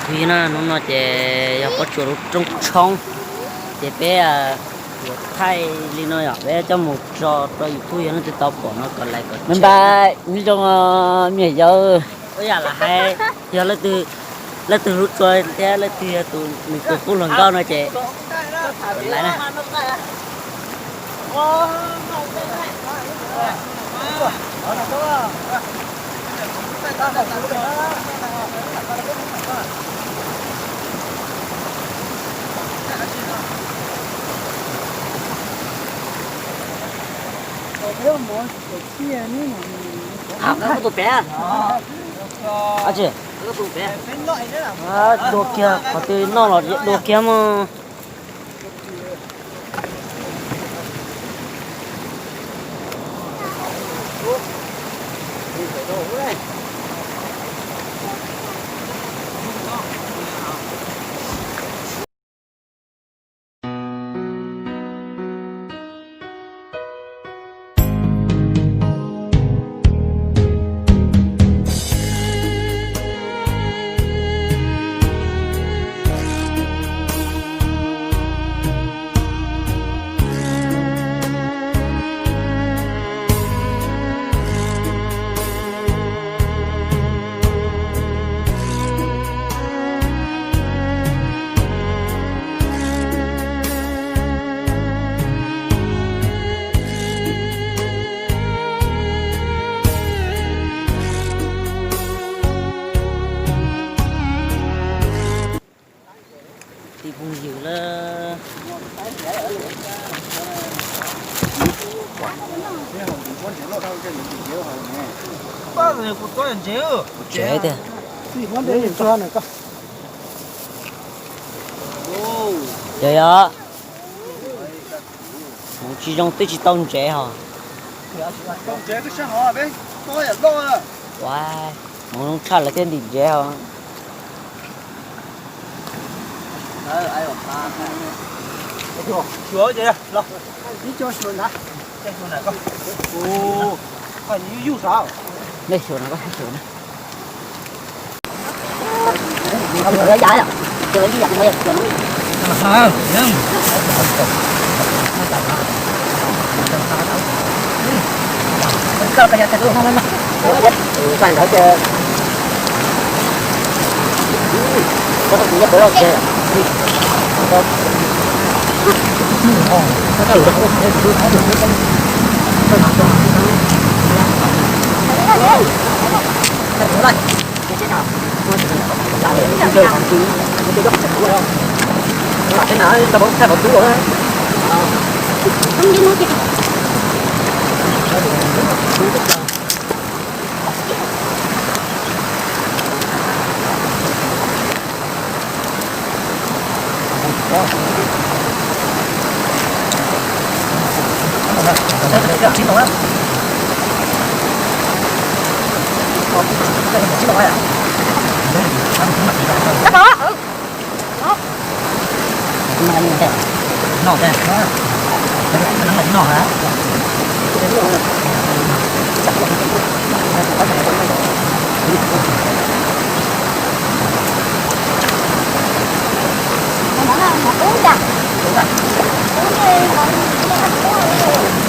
Hnub no ces yog pob tsuas lub rooj tshoob, ces peb yuav thaij li no yom, peb coj mus tso rau YouTube yog leej twg tau pom no kom like kom share. Npaj nyob zoo me nyuam yaus. Ua yam li hais, yog leej twg hlub tshua thiab leej twg yog tus nws tus qub hluas nkauj no ces like na. Dua kiag qhov twg noj los dua kiag mog. Tim phooj ywg lawm. Tsev tiag. Yog yog, hmoov tsis zoo twb tsis tau ntsev hos. Ua, hmoov zoo tshaj lawv thiaj ntim ntsev hos. Nej xyuas no, koj xyuas no.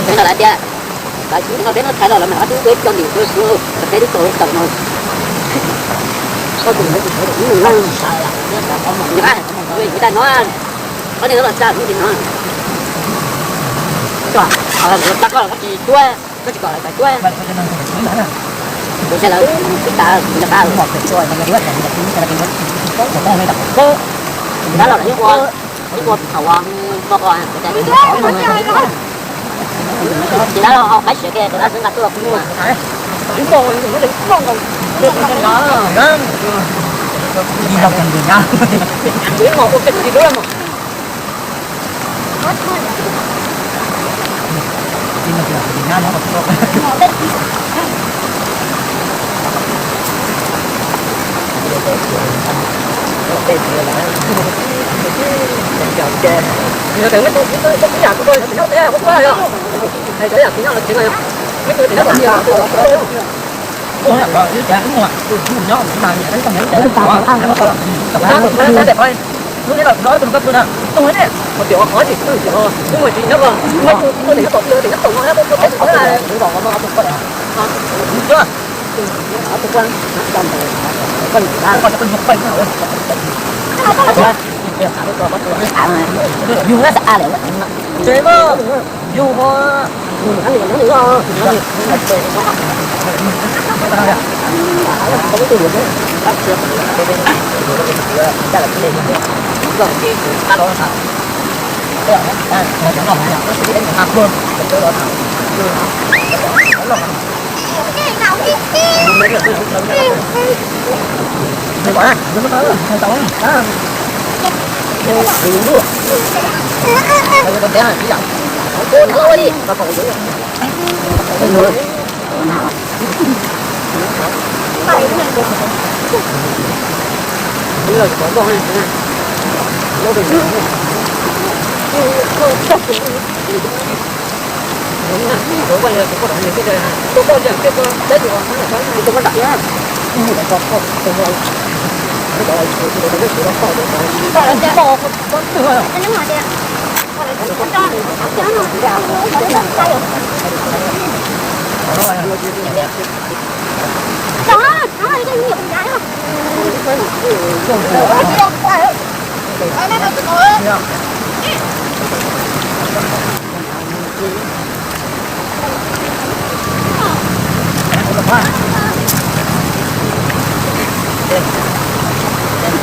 Peb no lawv tias, lawv tsis no peb no thaij los lawv mam ob tug peb coj ntim peb tau tawm no. Ua tas no, koj niag los tsa kuv tis no. Koj tsis tuaj, koj tsis kom lawv tawm tuaj. Kuv saib lawv tsis tas kuv nco qab. Tab los lawv yeej ua, yeej ua thaum uas muaj qo. Ces tab los ho qaib siav ke, tab xwb nqa tuaj los kuj muaj.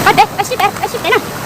Pab peb, pab sib peb, pab sib peb na.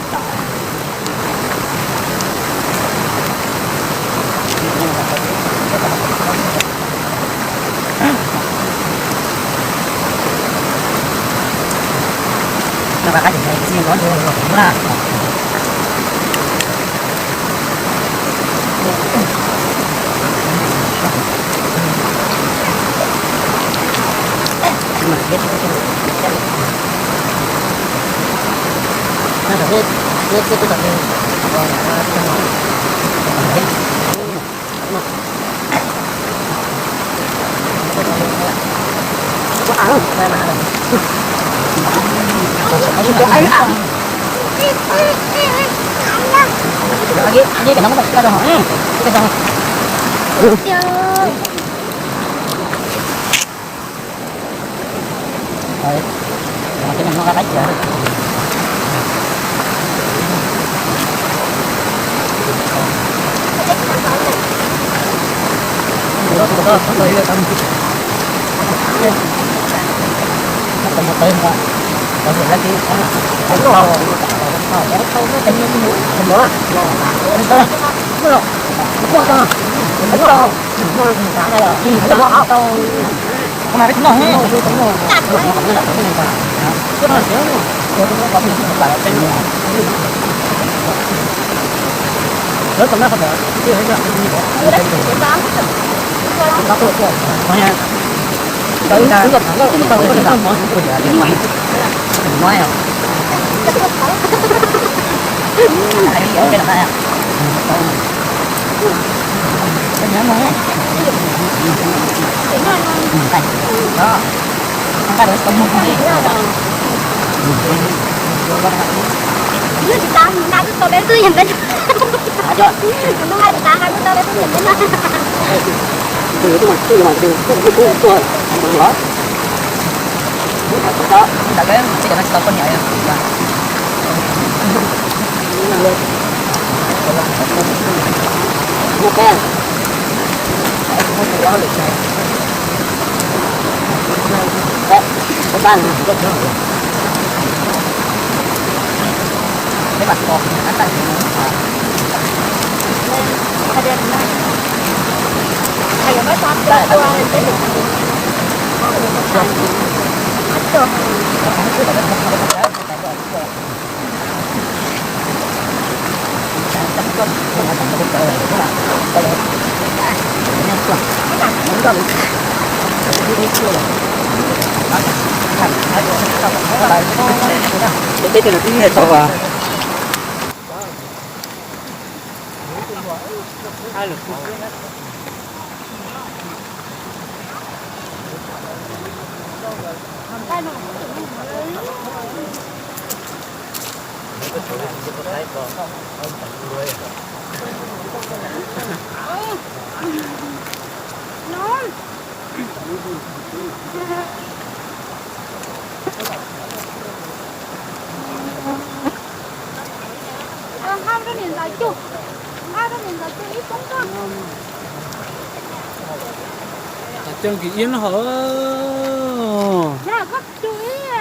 Coj kiv iab no hov.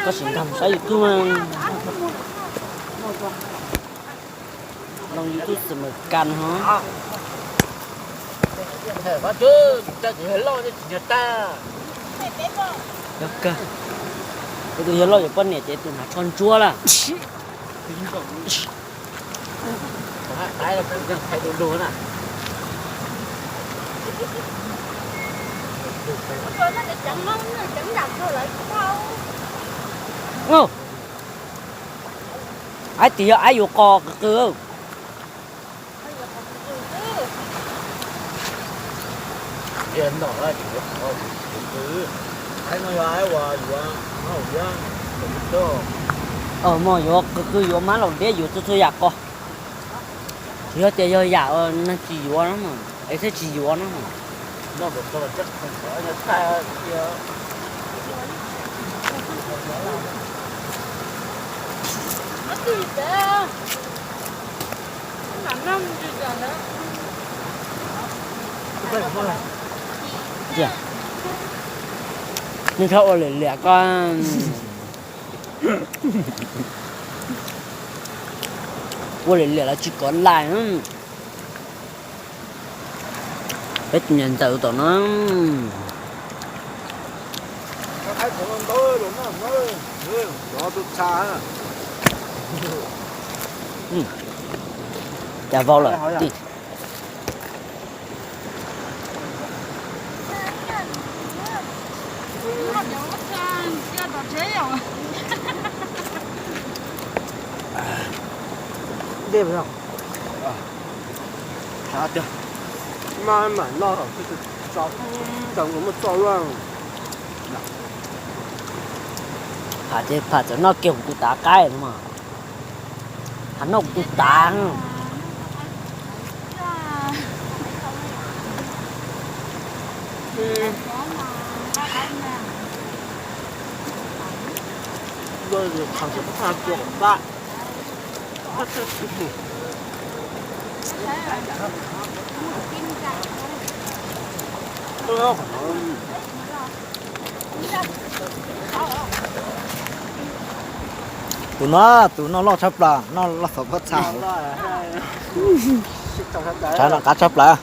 Koj sim nrog saib YouTube mas. Loo YouTube xwm mas kas hov. Yog kawg. Tus yawg loj yuav poj niam ces tus hnav tsho ntsuab lawm. Aib tias yog aib yuav qos qw qw. Mos yuav qw qw yuav mab laus liab yuav txhua txhua yam qos. Tsis yog tias yog yam neeg tsis yuav no, es thiaj tsis yuav no. Nej txhob ua liam liam koj. Ua liam liam los tsis kov lais. Peb tus niam ntxawm tom no. Cas vau lawm. Dej mas mam noj, tso, tso muaj txoj luaj. Pham ces pham txawm noj kiag kuv tus tav qaib no mas. Pham noj kuv tus tav. Tus no tus noj loj tshaj plaws, noj loj xov pob txha. Tshaj no qab tshaj plaws.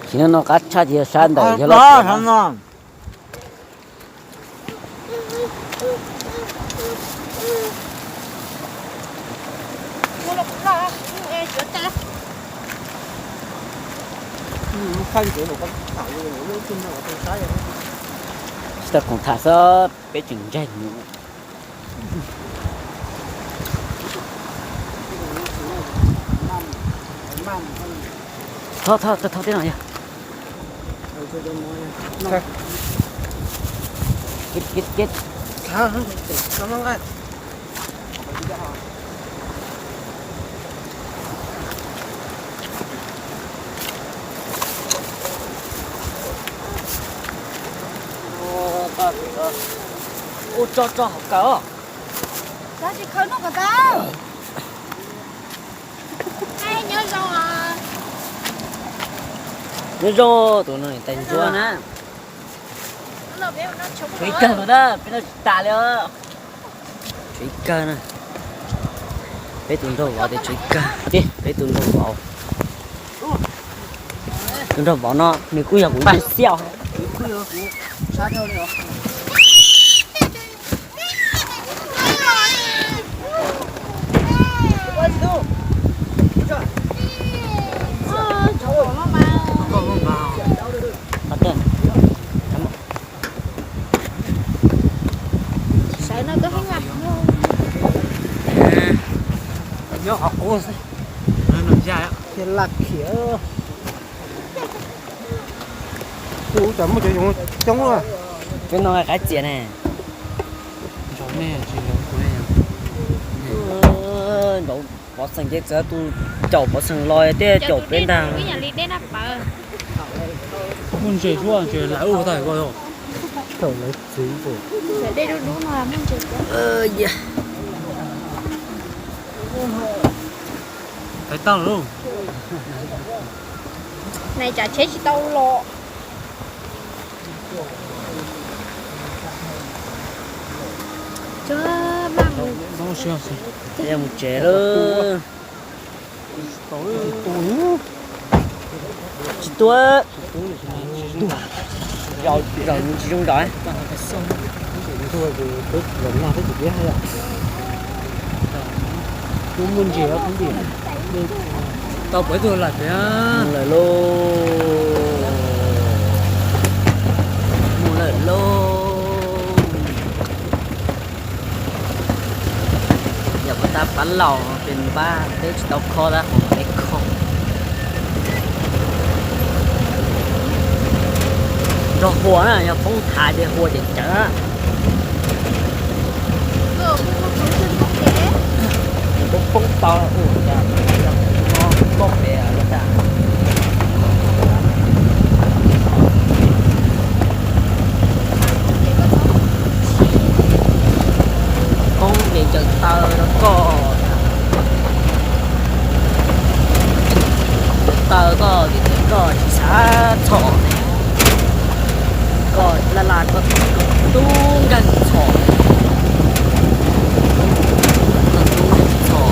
Tsis no no qab tshaj ces sab ntawm yog loj no. Tsis tau khoom tham xwb peb tseem ntseeg. Thov thov thov tib no yog. Kib kib kib. Ua tso tso hauv kawm os. Nyob zoo, tus no tais ntsuab na. Tshuav ib kawg no na, peb noj tsis tas li os. Tshuav ib kawg na. Peb tus nraug vauv tias tshuav ib kawg. Peb tus nraug vauv. Tus nraug vauv no nws kuj yog kuv ib tug xiaj. Nyob qhov qub xwb. Ces laj khiav. Tus ub tas muaj cov yoov coob. Peb noj qaib txias ne. Nrau pov xeem ces txawm tus caum pov xeem los thiaj caum peb ntag. Muaj ntses suab ntses lawv ua tag ko. Hais tag lawm. Nais tsam tsheb tsis tau los. Mus tsev lawm. Tsis tuaj. Zaum tsis zoo zaum. Muaj ntses. Tau peb tug lawm tiag. Mus lawm lauj. Mus lawm lauj. Yog puas tab pab laus pes npab peb tsis tau khob tab qhov peb khob. Nrog hua na, yog poob thav ces hua ces cawv. Poob poob tau ua cas no, koj pem ua cas. Poob ces ncaws taw rau koj. Ncaws taw koj vim tias koj tsis xav txhom ne. Koj laj laj koj tub nkeeg txhom. Koj tub nkeeg txhom.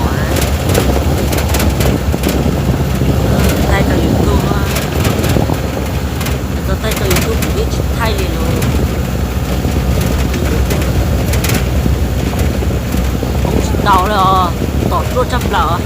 Thaij rau YouTube. Txog thaij rau YouTube kuv twb tsis thaij li lawm. Poob tsis tau li os, tom ruaj tshaj plaws.